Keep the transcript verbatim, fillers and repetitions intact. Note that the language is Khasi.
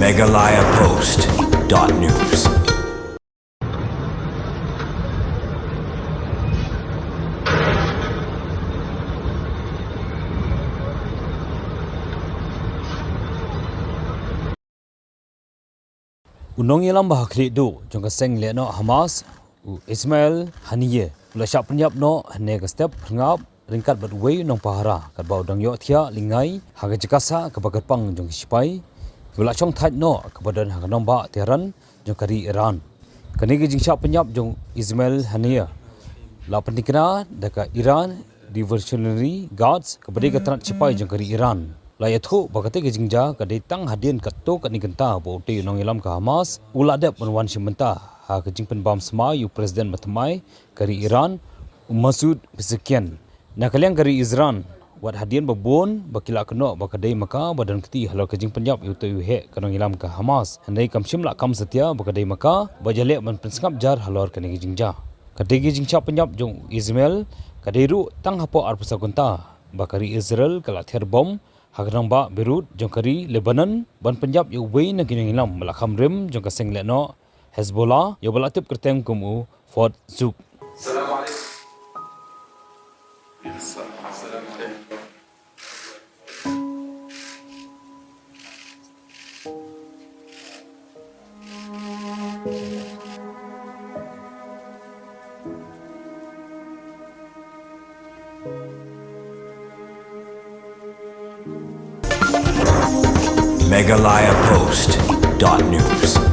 Meghalaya Post dot news. U nongïalam ba ha khlieh duh jong ka seng lehnoh Hamas, u Ismail Haniyeh, u la shah pynïap noh hynne ka step phyrngap ryngkat bad uwei u nongpahara katba u dang ïohthiah lyngngai ha ka jaka sah kaba kyrpang jong ki sipai kiba la shong thait noh kaba don ha ka nongbah Tehran jong ka ri Iran. Kane ka jingshah pynïap jong Ismail Haniyeh la pyntikna da ka Iran Revolutionary Guards kaba dei ka tnat sipai jong ka ri Iran. La ïathuh ba katei ka jingjia ka dei tang hadien katto katne kynta ba utei u nongïalam ka Hamas u la dep ban wan shim bynta ha ka jingpynbam smai ïa u president ba thymmai ka ri Iran, u Masoud Pezeshkian. Na ka liang ka ri Iran, wat hadien ba bun ba ki la kynnoh ba ka dei ma ka ba don kti halor ka jingpynïap ïa utei u heh ka nongïalam ka Hamas, hynrei kam shym la kam satia ba ka dei ma ka ba ïaleh ban pynsngap jar halor kane ka jingjia. Katei ka jingshah pynïap jong u Ismail ka dei ruh tang hapoh arphew saw kynta ba ka ri Israel ka la thiar bom ha ka nongbah Beirut jong ka ri Lebanon ban pynïap ïa uwei na ki nongïalam ba la kham rim jong ka seng lehnoh Hezbollah, ïa uba la tip kyrteng kum u Fuad Shukr. Meghalaya Post dot news.